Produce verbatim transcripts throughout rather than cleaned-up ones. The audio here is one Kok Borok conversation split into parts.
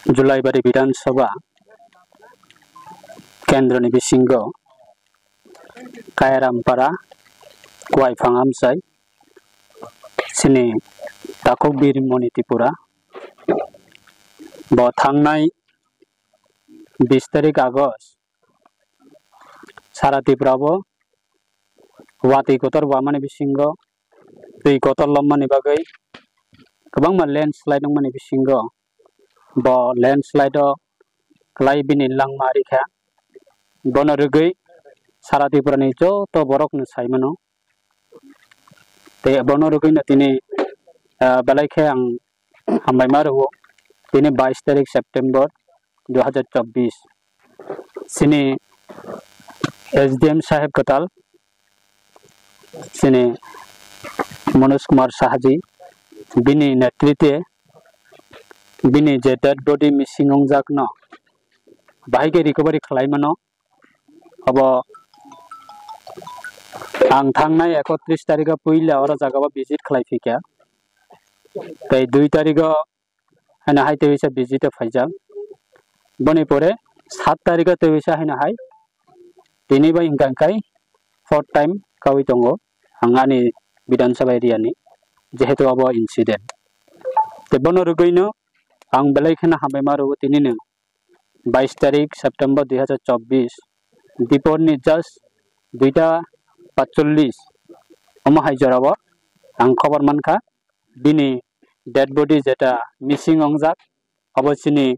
Julaibari Bidhan Sabha kendroni bisingo Kairampara Kuaiphang Amchai chini takhuk Birmoni Tripura bo thangnai bis tarik August sara Tripura bo watwi kotor wamani bisingo twi kotor lommani bagwi kwbangma landslide wngmani bisingo bo landslide o kwlai bini langma rikha. Bono rwgwi sara Tripura ni joto borok no sai mano. Tei bono rwgwi no tini, ah, belai khe ang hambai ma rwo. Tini bais tarik September dui hazar chobbish. Chini S D M saheb kwtal, chini Manoj Kumar Sahaji, bini netritwe bini je dead body missing wngjak no bahai khe recovery khlai mano. Abo ang thangnai ekotris tarikh o puila oro jaga o visit khlai phikha. Tei dui tarikh o haino hai tei waisa visit o phaijak. Boni pore sat tarikh o tei waisa haino hai tini bai hwnkha hwnkhe fourth time kaui tongo ang ani Bidhan Sabha area ni, jehetu abo incident. Tei bono rwgwino ang belai kheno hambai ma rwo tinino bais tarik September dui hazar chobbish, dipor ni just duita patchollis omo hai jora o ang khobor mankha, bini dead body jeta missing wngjak, abo chini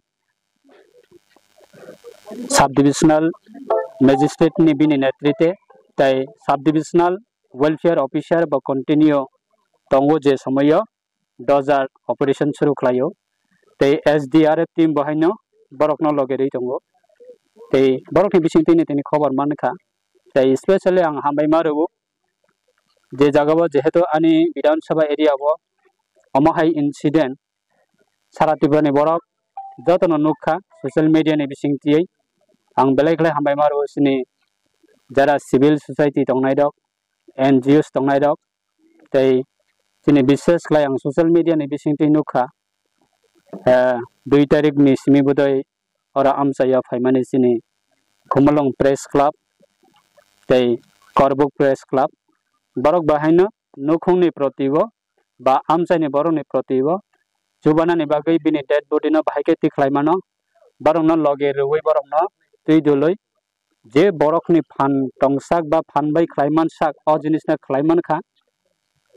sub divisional magistrate ni bini netritwe tei sub divisional welfare officer bo continue tongo je somoio dojar operation suru khlaio. Tei S D R F team bo haino borokno loge rwi tongo. Tei borokni bisingtwi tini khobor mankha. Tei specially ang hambai ma rwo je jaga o jehetu ani Bidhan Sabha area o omo hai incident sara Tripura ni borok jotono nukha social media ni bisingtwi. Ang belai khlai hambai ma rwo chini jara civil society tongnai rok, N G Os tongnai rok, tei chini bishes khlai ang social media ni bisingtwi nukha, eh, dui tarik ni simi bodoi oro amchaio phaimani chini Khumulwng Press Club tei Korbuk Press Club, borok bahaino nukhungni proti o ba amchaini borokni proti o chubanani bagwi bini dead body no bahai khe tikhlai mano, borokno loge rwui borokno twi dului je borokni phan tongsak ba phan bai khlai mansak o jinisno khlai mankha,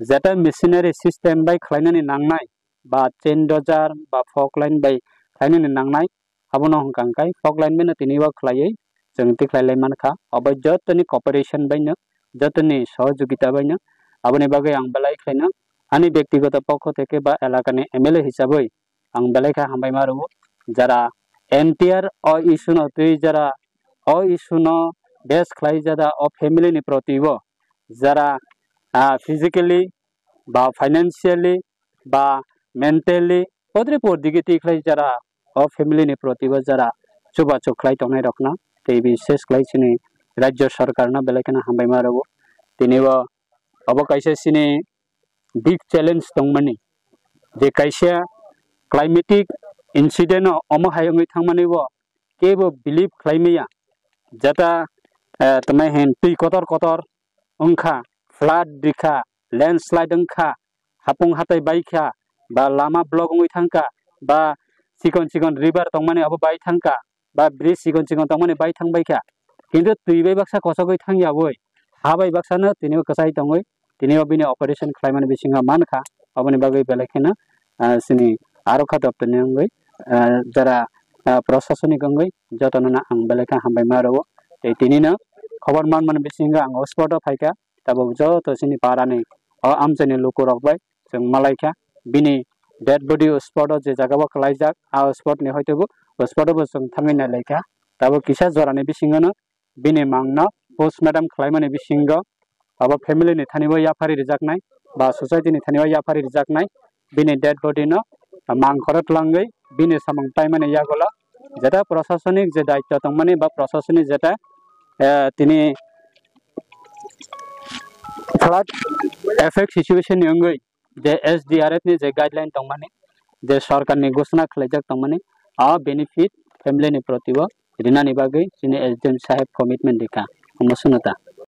jeta machinery system bai khlainani nangnai ba chain dojar ba fork line bai khlainani nangnai, abono hwnkha hwnkhe fork line baino tini o khlaiwi chwng tikhlai lai mankha. Obo jotoni cooperation baino, jotoni sohojogita baino, aboni bagwi ang belai khlaino ani byaktigoto pokho theke ba elakani M L A hisabwi ang belai khe hambai ma rwo. Jara entire o issue no twi jara o issue no base khlai jara o family ni proti o jara, ah, physically ba financially ba mentally podre por digi twi khlai jara o family ni proti o jara chubachu khlai tongnai rokno tei bishes khlai chini rajya sarkar no belai kheno hambai ma rwo. Tini o obo kaisa chini big challenge tongmani, je kaisa climatic incident o omo hai wngwi thangmani bo kebo believe khlai maya, jeta, eh, tongmai hin twi kotor kotor wngkha, flood rikha, landslide wngkha, hapung hatai baikha, ba lama block wngwi thangkha, ba chikon chikon river tongmani abo bai thangkha, ba bridge chikon chikon tongmani bai thang baikha, kintu twi bai baksa kochogwi thangyawi ha bai baksano tini o kwchai tongwi tini o bini operation khlaimani bisingo mankha. Aboni bagwi belai kheno, ah, chini aro kha doptoni wngwi, ah, jara, ah, prosasonik wngwi jotono no ang belai khe hambai ma rwo. Tei tini no khobor manmani bisingo ang o spot o phaikha, tabuk joto chini para ni o amchaini luku rok bai chwng malaikha. Bini dead body o spot o je jaga o kwlaijak, a spot ni hoito bo o spot o bo chwng thangwi nailaikha. Tabuk kisa jora ni bisingo no bini mang no postmortem khlaimani bisingo abo family ni thani o yaphari rijaknai ba society ni thani o yaphari rijaknai bini dead body no mang khoro twlangwi bini samung paimani yagulo jeta prosasonik je daityo tongmani ba prosasonik jeta, eh, tini flood effect situation ni wngwi je S D R F ni je guideline tongmani, je sorkar ni ghosona khlaijak tongmani, a benefit family ni proti o rinani bagwi chini S D M saheb commitment rikha. Omo swngno ta.